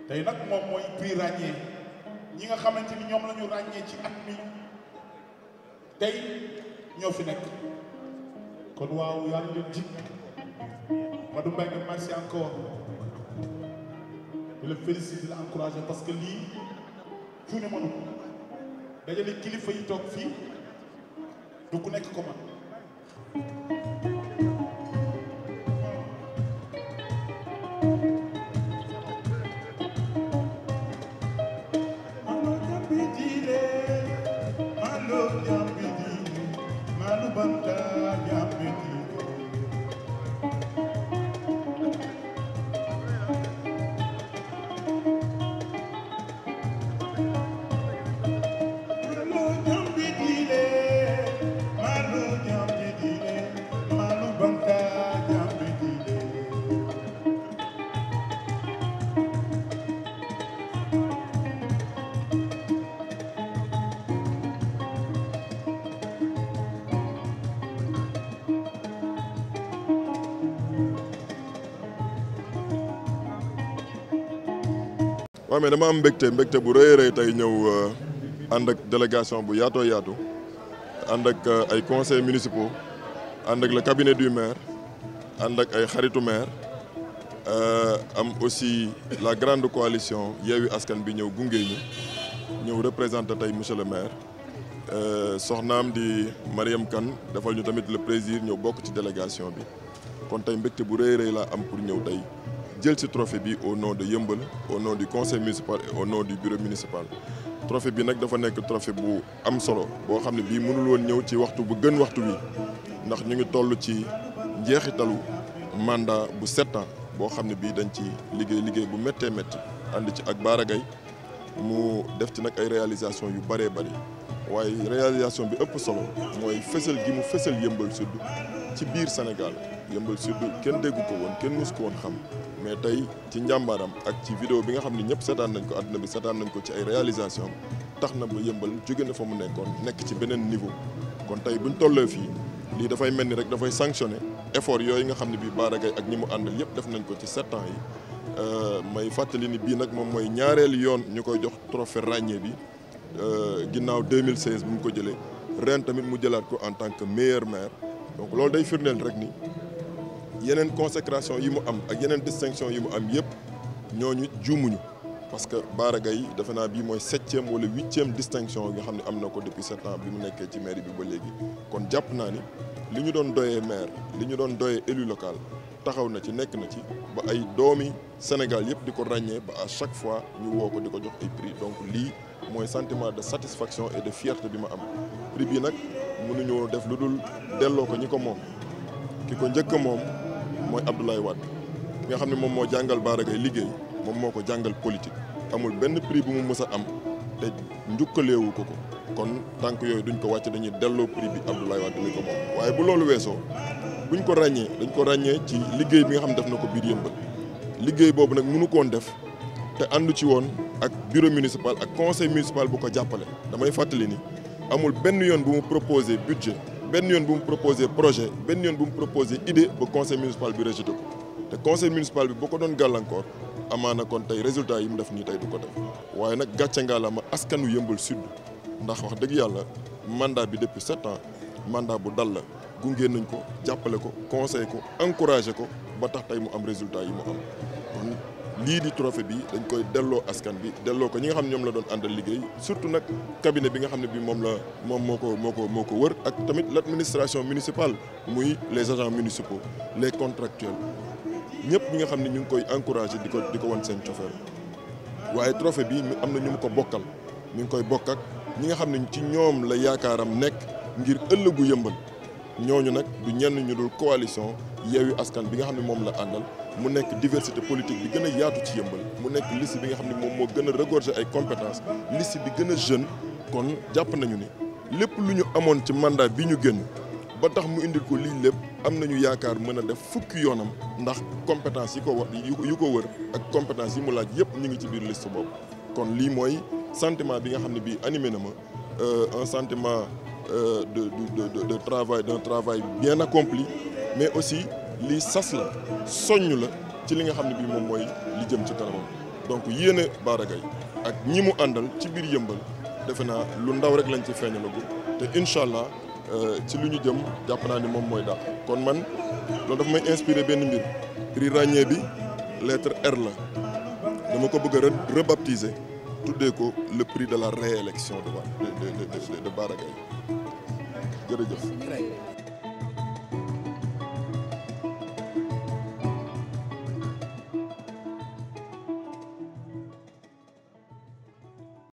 tey nag moom mooy prix ràññee ñi nga xamante ni ñoom la ñu ràññee ci at mi tey ñoo fi nekk kon waaw yàlla leen jig Madou Mbengue merci encore di la féliciter di la encourager parce que lii fu ne mënu dajale kilifa yi toog fii du ku nekk ko man waaw mais dama am mbégte bu rëy a rëy tey ñëw ànd ak délégation bu yaatoo yaatu ànd ak ay conseils municipaux ànd ak le cabinet du maire ànd ak ay xaritu maire am aussi la grande coalition Yewwi Askan bi ñëw gunge ñu ñëw représenté tey monsieur le maire soxnaam di Mariam Kane defal ñu tamit le plaisir ñëw bokk ci délégation bi kon tey mbégte bu rëy a rëy laa am pour ñëw tey jël ci trophée bi au nom de Yeumbeul au nom du conseil municipal et au nom du bureau municipal trophée bi nag dafa nekk trophée bu am solo boo xam ne bii mënul woon ñëw ci waxtu bu gën waxtu wi ndax ñu ngi toll ci njeexitalu mandat bu 7 ans boo xam ne bii dañ ci liggéey bu méttee métti ànd ci ak Bara Gaye mu def ci nag ay réalisation yu bëree bëri waaye réalisation bi ëpp solo mooy fësal gi mu fësal Yeumbeul Sud ci biir Sénégal Yeumbeul Sud kenn déggu ko woon kenn mus ko woon xam mais tey ci njàmbaaram ak ci vidéo bi nga xam ne ñëpp seetaan nañ ko àdduna bi seetaan nañ ko ci ay réalisation tax na ba Yeumbeul jóge na fa mu nekkoon nekk ci beneen niveau kon tey buñ tollee fii lii dafay mel ni rek dafay sanctionné effort yooyu nga xam ne bii Bara Gaye ak ñi mu àndal yëpp def nañ ko ci 7 ans yi may fàttali ni bii nag moom mooy ñaareelu yoon ñu koy jox trophée ràññee bi ginnaaw 2016 bu mu ko jëlee ren tamit mu jëlaat ko en tant que meilleur maire donc loolu day firndeel rek ni yeneen consécration yi mu am ak yeneen distinction yi mu am yëpp ñooñu juumuñu parce que Bara Gaye defe naa bii mooy 7e wala 8e distinction nga xam ne am na ko depuis 7 ans bi mu nekkee ci mairie bi ba léegi kon jàpp naa ni li ñu doon doyee maire li ñu doon doyee élu local taxaw na ci nekk na ci ba ay doomi Sénégal yëpp di ko ràññee ba à chaque fois ñu woo ko di ko jox ay prix donc lii mooy sentiment de satisfaction et de fierté bi ma am prix bii nag mënuñoo def lu dul delloo ko ñi ko moom ki ko njëkk a moom mooy Abdoulaye Wade ki nga xam ne moom moo jàngal Bara Gaye liggéey moom moo ko jàngal politique amul benn prix bu mu mës a am te njukkaleewu ko kon tànk yooyu duñ ko wàcc dañuy delloo prix bi Abdoulaye Wade mi ko moom waaye bu loolu weesoo buñ ko ràññee dañ ko ràññee ci liggéey bi nga xam ne def na ko biir Yeumbeul liggéey boobu nag mënu koon def te àndu ci woon ak bureau municipal ak conseil municipal bu ko jàppale damay fàttali ni amul benn yoon bu mu proposé budget benn yoon bu mu proposé projet benn yoon bu mu proposé idée ba conseil municipal bi rejeté ko te conseil municipal bi boo ko doon gàllankoor amaana kon tey résultat yi mu def nii tey du ko def waaye nag gàcce ngaalama askanu Yeumbeul Sud ndax wax dëgg yàlla mandat bi depuis 7 ans mandat bu dal la gunge nañ ko jàppale ko conseil ko encouragé ko ba tax tey mu am résultat yi mu am kon lii di trophée bi dañ koy delloo askan bi delloo ko ñi nga xam ne ñoom la doon àndal liggéey surtout nag cabinet bi nga xam ne bi moom moo ko wër ak tamit l'administration municipale muy les agents municipaux les contractuels ñëpp ñi nga xam ne ñu ngi koy encouragé di ko wan seen cofeel waaye trophée bi am na ñu mu ko bokkal mi ngi koy bokk ak ñi nga xam ne ci ñoom la yaakaaram nekk ngir ëllëgu Yeumbeul ñooñu nag du ñenn ñu dul coalition Yewwi Askan bi nga xam ne moom la àndal mu nekk diversité politique bi gën a yaatu ci Yeumbeul mu nekk liste bi nga xam ne moom moo gën a regorger ay compétences liste bi gën a jeune kon jàpp nañu ni lépp lu ñu amoon ci mandat bi ñu génn ba tax mu indil ko lii lépp am nañu yaakaar mën a def fukki yoonam ndax compétence yu ko wër ak compétence yi mu laaj yëpp ñu ngi ci biir liste boobu kon lii mooy sentiment bi nga xam ne bii animé na ma un sentiment de travail d'un travail bien accompli mais aussi lii sas la soññ la ci li nga xam ne bii moom mooy li jëm ci kanamam donc yéene Bara Gaye ak ñi mu àndal ci biir yëmbal defe naa lu ndaw rek lañ ci feeñalagu te incha allah ci lu ñu jëm jàpp naa ni moom mooy dàq kon man loolu dafa may inspiré benn mbir prix ràññee bi lettre R la dama ko bëgg a rebaptiser tuddee ko le prix de la réélection de Bara Gaye jërëjëf.